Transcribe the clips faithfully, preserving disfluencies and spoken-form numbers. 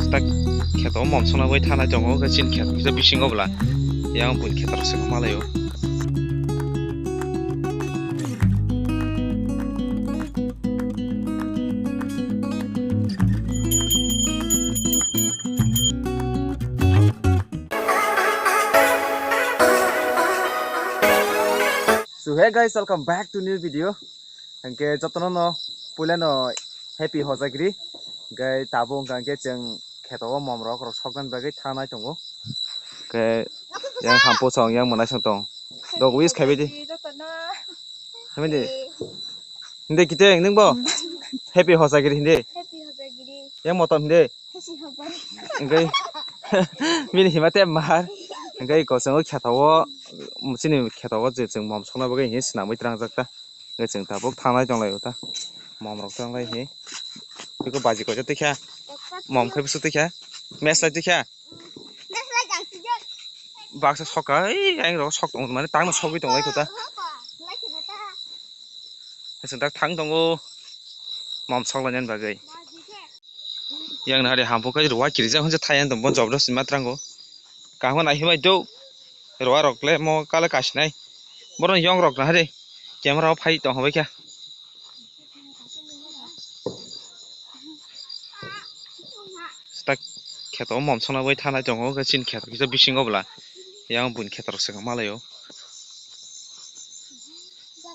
Tak kheto mom songna bai thanai tongo, hwnkhe chini kheto kisa bisingo bwla yang buini kheto rok se malaio. So hey guys, welcome back to new video. Hwnkhe jotono no puila no happy Hojagiri. Hwnkhe tabuk hwnkha hwnkhe chwng kheto o mom rok rok soknani bagwi thanai tongo. Hwnkhe yang hampu song yang mwnai song tong. Dok wish khaibai di. Jotono. Hambai di. Hindi kiteng nung bo. Happy Hojagiri hindi. Happy Hojagiri. Yang motom hindi. Hwnkhe bini hima tei mar. Hwnkhe kosongo kheto-o, chini kheto-o je chwng mom songna bagwi hinwi swnamwi twlangjak ta. Hwnkhe chwng tabuk thanglai tonglaio ta. Mom rok thanglai hi. Biko baji koisa twi kha. Mom khai bwswk twi kha. Meslai twi kha. Baksa soka, ei, ayang rok sok tong mani tangno sogwi tong lai kho ta. Chwng tak thang tongo. Mom sok lainani bagwi. Yang nahari hampu kai ruwa kirijak hwnse thaiyan tong bon jobdo sima trango. Kaham nai himai do. Ruwa rok le mo kale kasinai. Boron yong rok nahari. Camera o phai tong habai kha. Tak kheto mom songna bai thanai tongo, hwnkhe chini kheto kisa bisingo bwla. Yang buini kheto rok se malaio.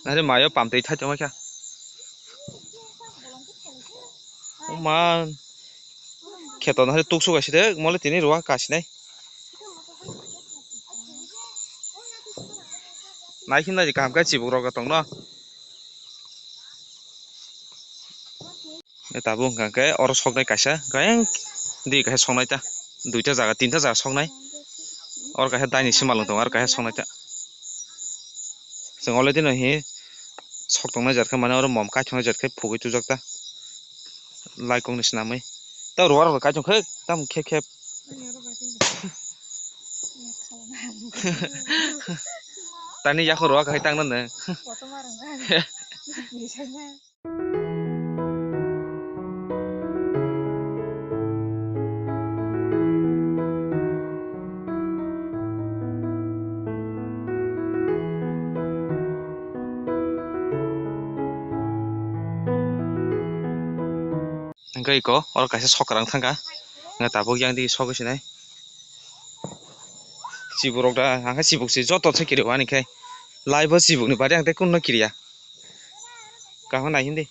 Nahari mayo pamtwi thai tongma kha. O ma kheto nahari tuksu kaisi de, mole tini ruwa kasinai. Nai himnai kaham khe chibuk rok tongno. Tabuk hwnkha khe oro soknai kaisa, hwnkha yang di kaisa soknai ta, duita jaga, tinta jaga soknai. Oro kaisa daini simalwng tongo, aro kaisa soknai ta. Chwng already no hi sok tongnai jar khe, mane oro mom kaichongnai jar khe phugwi tubujak ta. Lai kok ni swnamwi. Ta ruwa rok kaichong khe tam khep khep. Tani yakho ruwa khai tang nang. Hwnkhe iko oro kaisa sokra wng thangkha, hwnkhe tabuk yang di sogwi sinai. Chibuk rok da, hwnkhe chibuk se joto se kiri o ani khe. Lai bo chibuk ni bari ang tei kunno kiriya. Kaham nai hindi.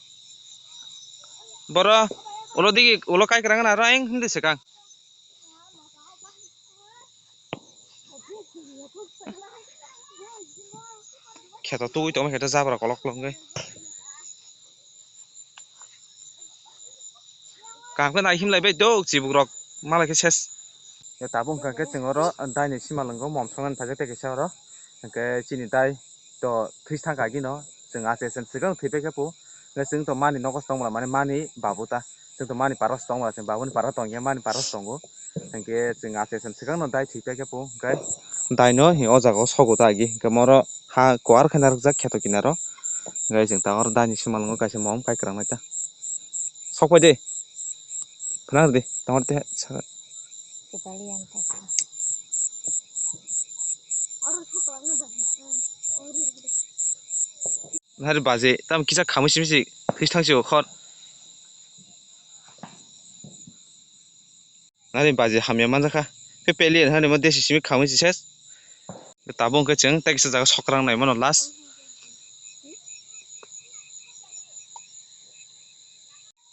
Boro ulo digi ulo kaikra wngna aro ayang hindi swkang. Kheto tugwi tongma khe jabra kolok kolok wngwi. Kaham khe nai himlai bai dok chibuk rok malai khe ses. Ya tabuk wngkha khe chwng oro daini simalwngo mom songnani phaikhe tei kisa oro hwnkhe chini dai to thwi thangkha agino chwng ache ache swkang thwi paikhe po. Hwnkhe chwng to mani nogo se tongmala mani mani babu ta. Chwng to mani para se tongmala chwng babuni para tongya mani para se tongo. Hwnkhe chwng ache ache swkang no dai thwi paikhe po hwnkhe dai no o jaga o sogo ta agi hwnkhe moro ha kuar khe narwkjak kheto kinaro. Hwnkhe chwng ta oro daini simalwngo kaisa mom kai kwrang nai ta. Sok pai de. Khna rw di, tongor te saka. Kebali yang tak. Hari baje, tam kisa khamwi simi si, thwi thang si o khor. Nari baji hamya manjakha. Pe peli hani mo desi simi khamwi si ses. Tabuk hwnkhe chwng tei kisa jaga sokrang nai mano last.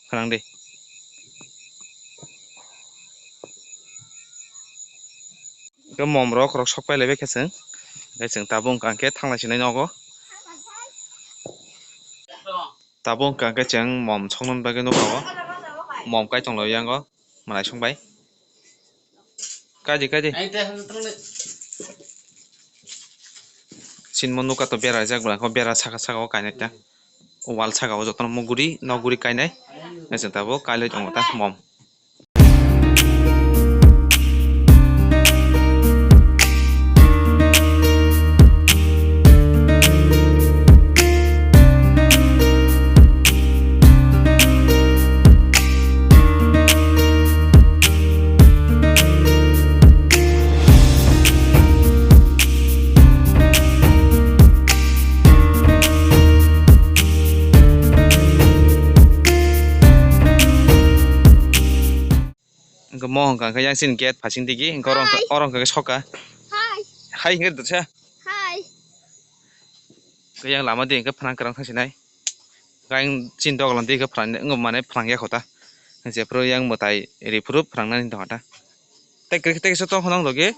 Khwnang di. Hwnkhe mom rok, rok sok pai lai bai khe chwng. Hwnkhe chwng tabuk hwnkha hwnkhe thanglai sinai nogo. Tabuk hwnkha hwnkhe chwng mom soknani bagwi nukha o. Mom kai tong lai o yango. Malai song bai. Kaidi, kaidi. Sinmo nuka to bera jak bwla, ko bera saka saka o kainai ta. Wal saka o jotono muguri, noguri kainai. Nai chwng tabuk kailai tongo ta mom. Hwnkhe mo hwnkha hwnkhe yang chini gate phasing digi, hwnkhe oro hwnkha, oro hwnkha khe soka. Hai. Hai hwnkhe dwsa. Hai. Hwnkhe yang lama di hwnkhe phnang kwrang thang sinai. Hwnkhe yang chini doglam di hwnkhe phnang, wng mane phnang ya kho ta. Jephuru yang mwtai riphuru phrangnani tongkha ta. Tei kisa tong khonang logi.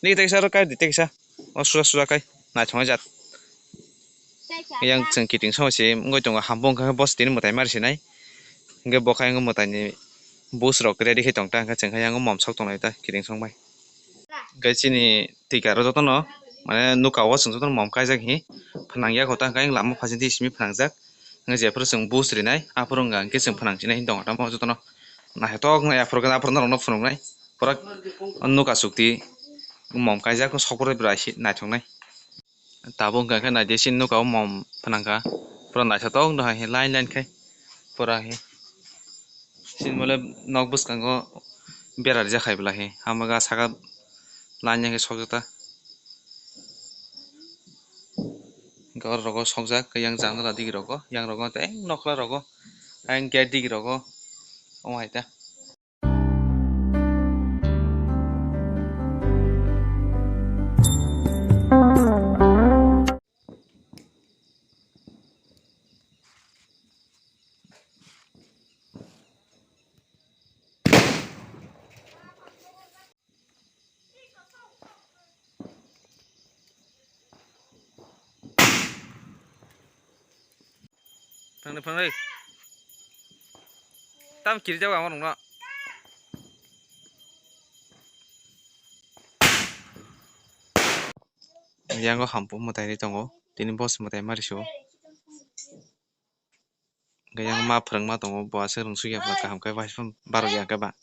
Nini tei kisa aro kai di tei kisa. O sura sura kai. Naithok jat. Yang chwng kiting song se wngwi tongo, hambung khe boss tini mwtai mari sinai. Hwnkhe bo khe wngwi mwtaini bush rok ready khe tong ta, hwnkhe chwng khe yang mom sok tonglai ta kiting song bai. Hwnkhe chini tikaro jotono, mane nuka o chwng jotono mom kaijak hi phnang ya kho ta, hwnkhe lama phasing di simi phnangjak. Hwnkhe jephuru chwng bush rinai, aphuru wngkha hwnkhe chwng phnang sinai hin tongo tamo jotono. Naithotok nai aphuru khe aphuru norokno phunuknai. Pura nuka chukti mom kaijak, sok rwui bwrwi naithoknai. Tabuk hwnkha khe naidi chini nuka o mom phnangkha, pura naithotok no hai line line khai pura hai. Chini mole nok bwskango bera rijak hai bwla hai, hamaga saka line line khe sokjak ta. Hwnkhe oro rogo sokjak, yang janala digi rogo, yang rogo tei nokla rogo, ayang gate digi rogo, omo hai ta. Phangnai, phangnai. Tam kiri jago ang rongno. Yango hampu mwtai ri tongo. Tini boss mwtai mari su. Hwnkhe yang ma phwrwngma tongo, bo aswk rwngsukya bwla kaham khe, waisa barokya khe ba.